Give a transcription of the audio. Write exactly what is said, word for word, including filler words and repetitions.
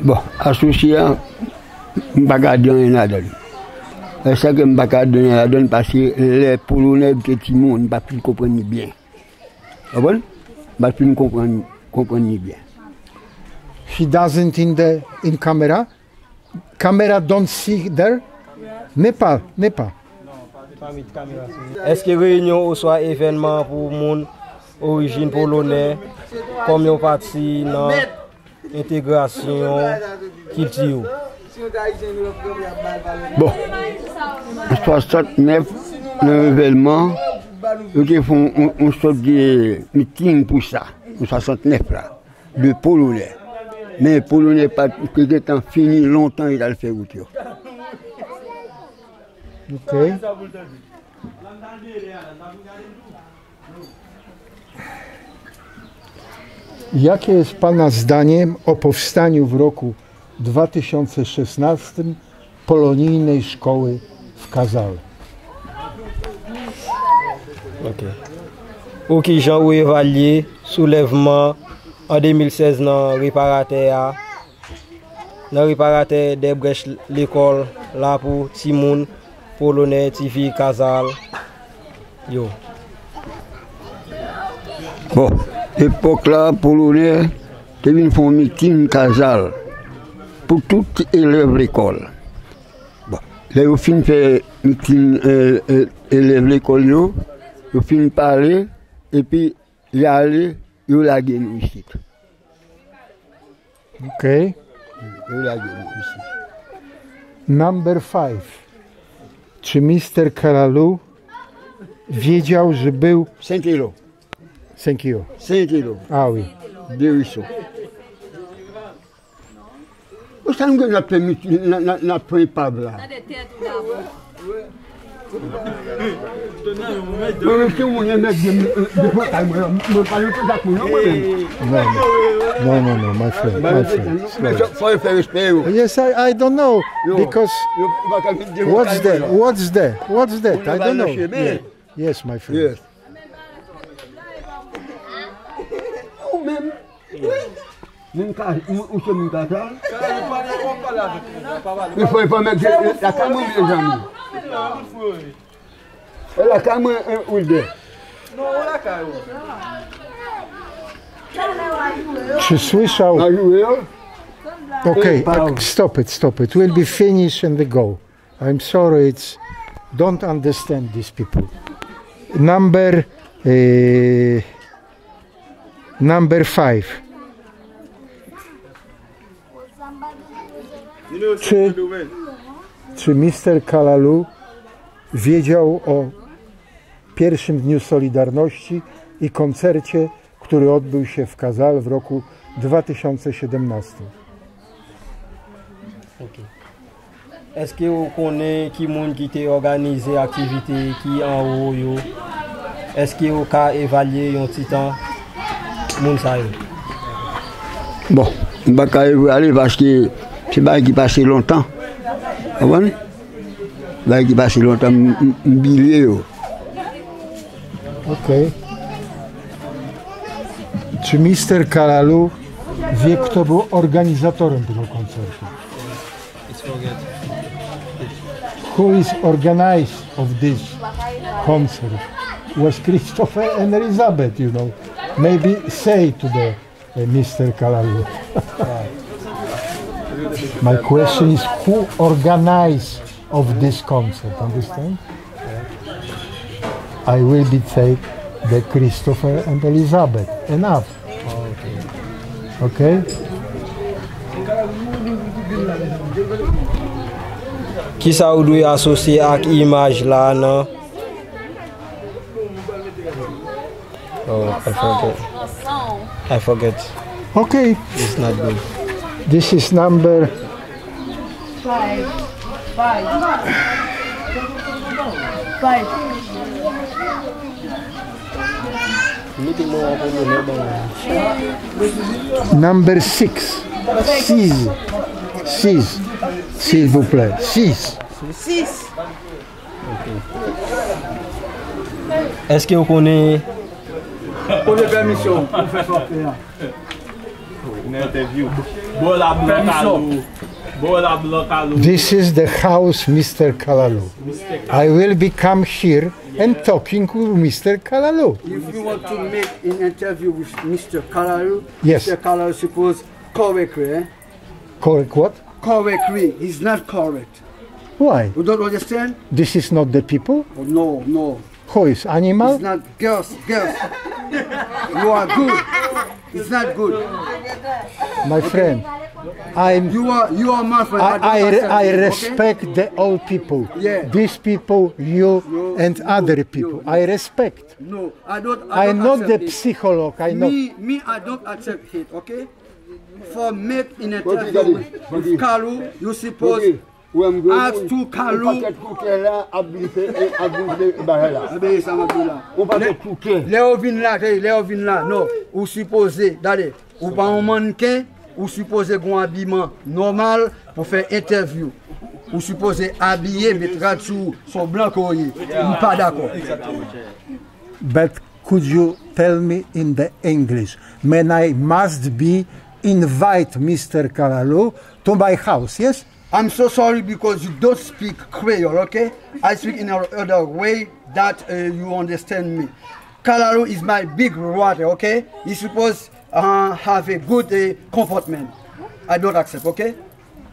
Bon, asosye a, m pa ka di anyen ladan l. E sa ke m pa ka di anyen ladan l, paske lè Polonè te timoun, m pa t fin konprann li byen. Konprann? M pa t fin konprann, konprann li byen. She doesn't in the, in camera. Camera don't see there. Nepal, Nepal. Èske reyinyon oswa evènman pou moun orijin polonè kòm yon pati nan entegrasyon kilti yo? Bon, an swasantnèf, nan revèlman, yo te fè yon, yon, yon sòt de miting pou sa, an swasantnèf la, de Polonè. Men Polonè pa t, te gentan fini lontan, yo t al fè wout yo. Okej. Jakie jest pana zdaniem o powstaniu w roku dwa tysiące szesnastym polonijnej szkoły w Kazale? Ok. Ou ki jan ou evalye soulèvman an de mil sèz nan reparatè a, nan reparatè dè brèch lekòl la pou timoun Polonè, tifi Kazal yo? Bon, epòk la, Polonè te vin fè yon mitin Kazal pou tout elèv lekòl. Bon, lè yo fin fè mitin, eh, eh, elèv lekòl yo, yo fin pale, epi y ale, yo lage nou isit. Okej. Yo lage nou isit. Number five. Czy mister Kalalu wiedział, że był Sentilo. Sentilo. Sentilo. A, wi. De Riso. Ou sa nou gen n ap fè mitin, n ap, n ap, n ap pran epav la? Mwen menm, si yon moun enmède m, m, m, m, mwen, mwen pa nan kontak moun, non, mwen menm. No, no, no, no, my friend, my friend. Men fò, fò yo fè respè yo. Yes, I, I don't know, because what's the, what's the, what's that? I don't know. Yeah. Yes, my friend. Yes. Ou menm. Wi. Moun ka, ou, ou se moun ka sa? Li fò, li fò mèt lakay mwen, mezanmi. E lakay mwen, eh, Wilder. Czy słyszał? Na jwe yo? Okay, stop it, stop it. We'll be finished and we go. I'm sorry, it's, don't understand these people. Number, eh, number five. Czy, czy mister Kalalu wiedział o pierwszym Dniu Solidarności i koncercie, który odbył się w Kazal w roku dwa tysiące siedemnastym? Ok. Èske w konnen ki moun ki te òganize aktivite ki anwo yo? Èske w ka evalye yon ti tan moun sa yo? Bon, m pa ka evalye paske se bagay ki pase lontan. Konprann? Bagay ki pase lontan, m, m, m bliye yo. Ok. Czy mister Kalalu wie, kto był organizatorem tego koncertu? Who is organized of this concert? Was Christopher and Elizabeth, you know. Maybe say to the, uh, mister Kalalu. My question is, who organized of this concert, understand? I will be take the Christopher and Elizabeth. Enough. Ok? Kisa ou dwe asosye ak imaj la nan? Oh, I forget. I forget. Okay. It's not good. This is number five. Five. Five. Number six. Six. Six. S'il vous plaît. Six. Six. Èske w konnen? Kote pèmisyon pou fè sa w ap fè a? Interview. Bò la blan Kalo. Bò la blan Kalo. This is the house, Mister Kalalo. I will be come here and talking with Mister Kalalo. If you want to make an interview with Mister Kalalo, Yes. Mister Kalalo suppose correct, eh? Correct what? Correctly, he's not correct. Why? You don't understand? This is not the people. Oh, no, no. Who is animal? It's not girls, girls. You are good. It's not good. My friend, I'm You are you are my friend. I, I, don't accept I it, okay? Respect the all people. Yeah. These people, you You- and you- other people. you- I respect. No, I don't. I I don't know accept the it. psychologue. I know. Me, me, I don't accept it. Okay. For make an Rocky, interview gade, with Rocky. Kalou, you suppose Rocky, ou wè m gwo ask moun? to Kalou. Yon pakèt koukè la ap blise, e, ap blise bagay la. Ebe sa m ap di la. Yon pakèt koukè. Lè yo vin la, lè yo vin la, non. Ou sipoze, gade, ou pa yon mannken, ou sipoze gen yon abiman nòmal pou fè entèvyou. Ou sipoze abiye, met rad sou ou, se yon blan ke w ye. M pa dakò. But could you tell me in the English? Man, I must be invite Mister Kalalo to my house, yes? I'm so sorry because you don't speak Creole, okay? I speak in a other way that uh, you understand me. Kalalo is my big brother, okay? He supposed uh, have a good uh, comportment. I don't accept, okay?